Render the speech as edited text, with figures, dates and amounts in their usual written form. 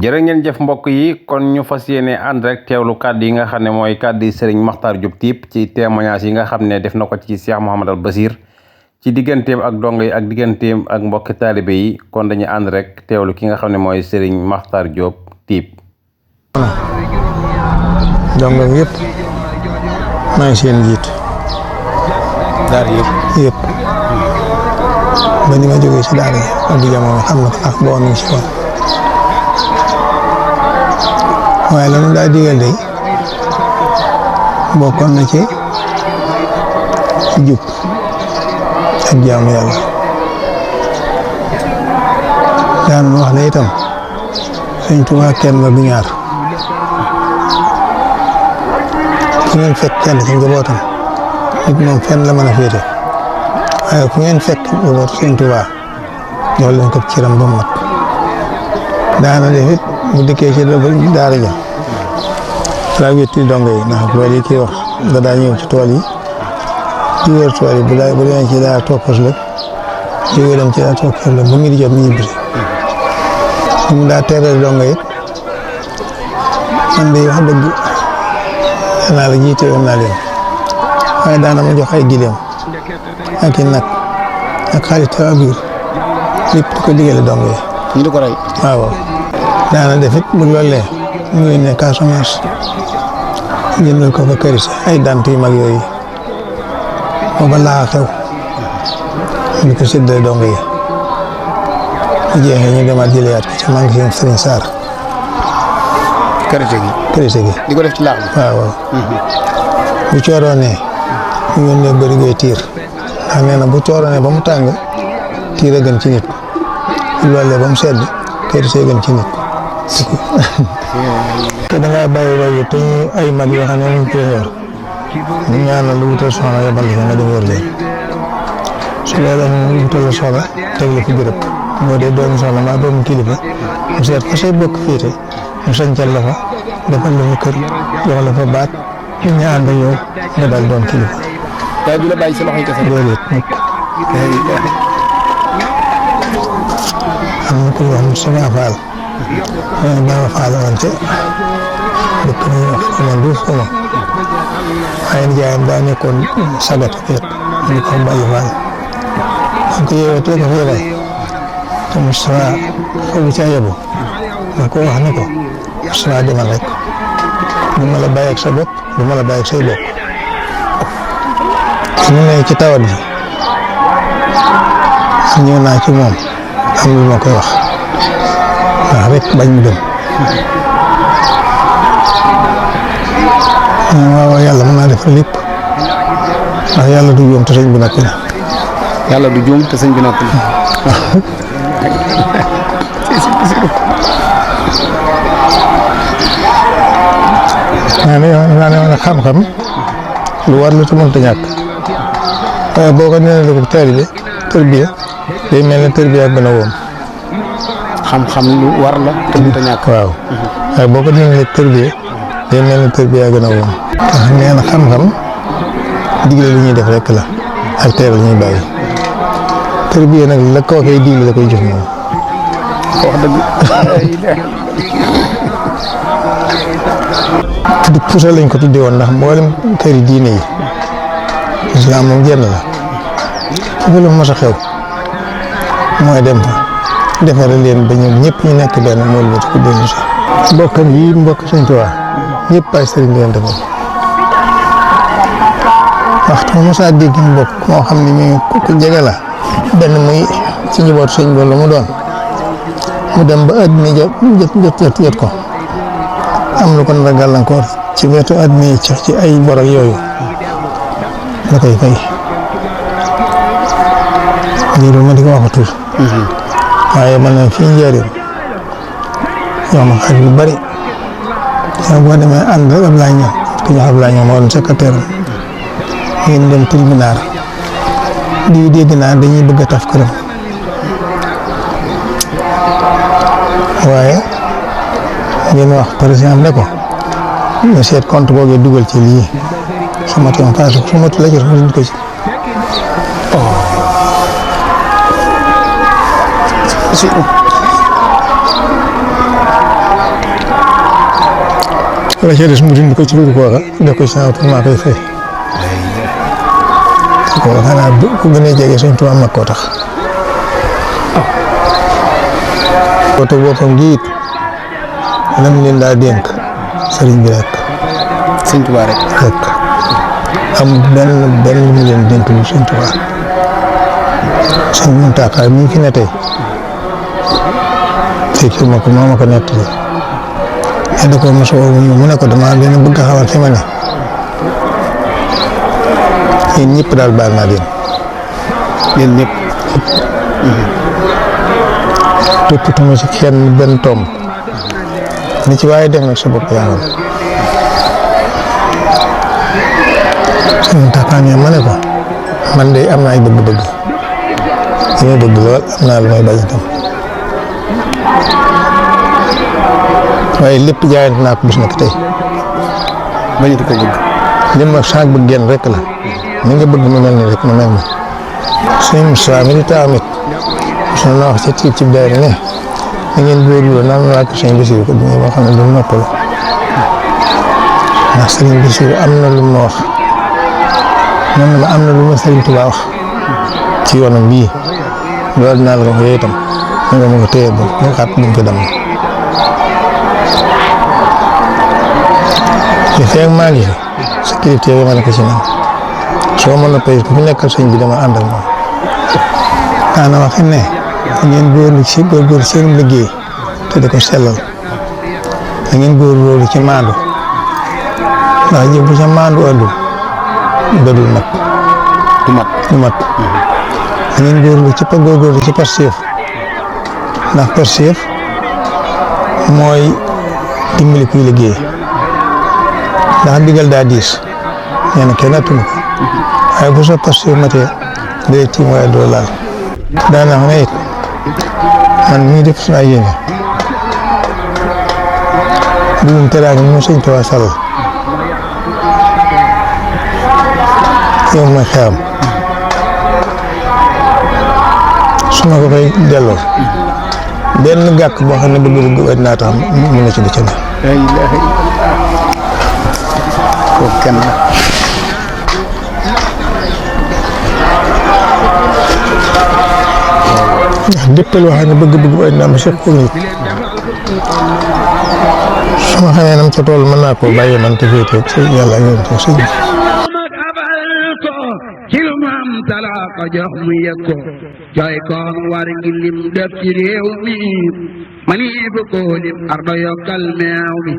jërë ngeen jëf mbokk yi kon ñu fas yéene ànd rek teewlu kàddu yi nga xam ne mooy kàddu yi Serigne Makhtar Diop Typ ci témoignage yi nga xam ne def na ko ci Cheikh Mouhamadal Bachir ci digganteem ak dongo yi ak digganteem ak mbokki taalibe yi kon dañuy ànd rek teewlu ki nga xam ne mooy Serigne Makhtar Diop Typ. dongo yëpp maa ngi seen jiit daara yëpp ba ni ma jógee ci daara yi ak di jamono xam na ko ndax boo mi ngi ci woon waaye la mu daa digal day bokkoon na ci jub ak jaamu yàlla daan wax ne itam Sëñ Tuubaa kenn la du ñaar fu ngeen fekk kenn ci njabootam nit moom fenn la mën a féete waaye fu ngeen fekk njabootu Sëñ Tuubaa jox leen ko ciram ba mu mat daana def it bu dikkee ci daara ja daa wétti dongo yi ndax loolu yi kii wax da daa ñëw ci tool yi di wër tool yi bu demee ci daa toppos la jóge dem ci daa toppos la bu ngi di jot mu ñibbi mu daa teeral dongo yi man de wax dëgg danaa la jiite woon naa leen waaye daana ma jox ay gileem ak i nag ak xarit ak biir lépp di ko digale dongo yi ñu di ko rey waaw daana def it bu loolee mu yónnee Casamance jëndal ko fa këris ay dant yu mag yooyu booba laa xew di ko séddale dongo yi bu jeexee ñu demaat jëleyaat ko ci magasin Serigne Sarr kërise gi di ko def ci laax bi waaw bu cooroonee ñu yónnee bëri goy tiir ndax nee na bu cooroonee ba mu tàng tiir a gën ci nit bu loolee ba mu sedd kërise gën ci nit te da ngaa bàyyi loolu te ñu ay mag yoo xam ne ñu koy yor ñu ñaanal lu wutal soxna yabal la nga dem wër leen su loolu ñu wutal la soxla teg la fi bërëb boo dee doomu soxla maa doomu kilifa mu seet fa say bokk féete mu sañcal la fa defal la fa kër jox la fa baat ñu ñu ànd ak yow nga daal doon kilifa. waaye du la bàyyi sa loxoy kese. loolu it am na ku ñuy wax Moustapha Fall. Baba Fall wante dëkk nañu wax man duuf ko ma waaye nijaayam daa nekkoon sagat fet ñu ko Balla Fall man ko yeewee tee ko fa yebal te Moustapha foofu ca yebu man ko wax ne ko Moustapha demal rek du ma la bàyyi ak sa bopp du ma la bàyyi ak say bokk ñu ne ci tawat bi ñëw naa ci moom am lu ma koy wax waaw rek bañ mu dem waaw yàlla mën naa defal lépp ndax yàlla du juum te sëñ bi noppi na. yàlla du juum te sëñ bi noppi na. naa ne xam-xam lu war la te mënut a ñàkk waaye boo ko nee la ko tërbiya day mel ne tërbiya gën a woom. xam-xam lu war la te mënut a ñàkk. waaw waaye boo ko nee tërbiya day mel ne tërbiya gën a woom. ndax nee na xam-xam digle lu ñuy def rek la ak tere lu ñuy bàyyi tërbiya nag la koo koy digle la koy jëf moom. wax dëgg. di pusa lañ ko tuddee woon ndax mboolem këri diine yi islam moom jenn la fu la mos a xew mooy dem fa defare leen ba ñoom ñëpp ñu nekk benn mool ba ko dellu si mbokkam yi mbokk Sëñ Tuubaa ñëpp ay sëriñ leen defoon waxtu mos a dégg mbokk moo xam ne mi ku jege la benn muy ci njabootu sëñ bi la mu doon mu dem ba àddina jot ko am lu ko nar a gàllankoor ci wetu àddina yi ci ay bor ak yooyu la koy fay lii ma di ko waxatul waaye man na fii njëriñ yow ma xarit bu bari yow boo demee ànd ak Ablaye Niang ku ñu wax Ablaye Niang moo doon secrétaire ngeen dem tribunal di dégg naa dañuy bëgg a taf këram waaye ngeen wax président ne ko ñu seet compte boobu dugal ci lii su ma toon paase su ma la jot ma ko ci la ca des mu dindi ko ci biir kooka def ko ci sama pour maa koy fay kooka xanaa bu gën a jege Sëñ Tuubaa mag koo tax oto boppam gi it lam leen daa dénk sëriñ bi rek Sëñ Tuubaa rek am benn lu mu leen dénk lu Sëñ Tuubaa Sëñ Muntaxa mi fi ne tey fekk ma ko moo ma ko nettali mais da koo mos a woo mu ne ko dama leen bëgg a xamal fi ma ne yéen ñëpp daal baal naa leen yéen ñëpp toppatuma ci kenn benn tomb ni ci waaye def nag sa bopp yaa xam Sëñ Muntaxa ne ma ne ko man de am na ay bëgg-bëgg li may bëgg lool am naa lu may bañ itam waaye lépp jaayante naa ko bis nag tey bañatu ko bëgg lim ak saag bëgg genn rek la ni nga bëgg mu mel ni rek mu mel ni Sëñ Musaa mi di taamit mos na wax ci tiit ci daayira ne da ngeen góorgóorlu naan waa ko Sëñ Basiru ko moo xam ne du noppalu ndax Sëñ Basiru am na lu ma wax man ma am na lu ma Sëriñ Tuubaa wax ci yoonam bii loolu dinaa la ko yooyu itam nga ma ko téye ba nga xaat buñ ko dem te feeg maa ngi fi sa kilifteef yi ma ne ko ci man soo ma noppee ku fi nekkal sëñ bi dama ànd ak moom daana wax ne ngeen góorgóorlu seen liggéey te di ko sellal da ngeen góorgóorlu ci maandu ndax ji bu ca maandu àndul badul mat du mat da ngeen góorgóorlu ci pastéef ndax pastéef mooy dimbali kuy liggéey ndax digal daa diis nee na kenn attunu ko waaye bu sa pastéef matee day tiim waaye doo laal daana wax ne it man mii def suma yéene dugum teraanga mu Sëñ Tuubaa sall yow ma xeam su ma ko fay delloo benn gàkk boo xam ne bëgg naa tax mu ne ci du ca ne la ilaha illallah kooku kenn la ndax lépp loo xam ne bëgg-bëgg bu àddina am seq ko nit su ma xamee nam ca tool mën naa koo bàyyi man te féete ci yàlla ak yonent sëñ bi kilmam talaka jox mu yekko joy koon war ngi lim def ci réew mi mani bu ko lim ardo yokkal meew mi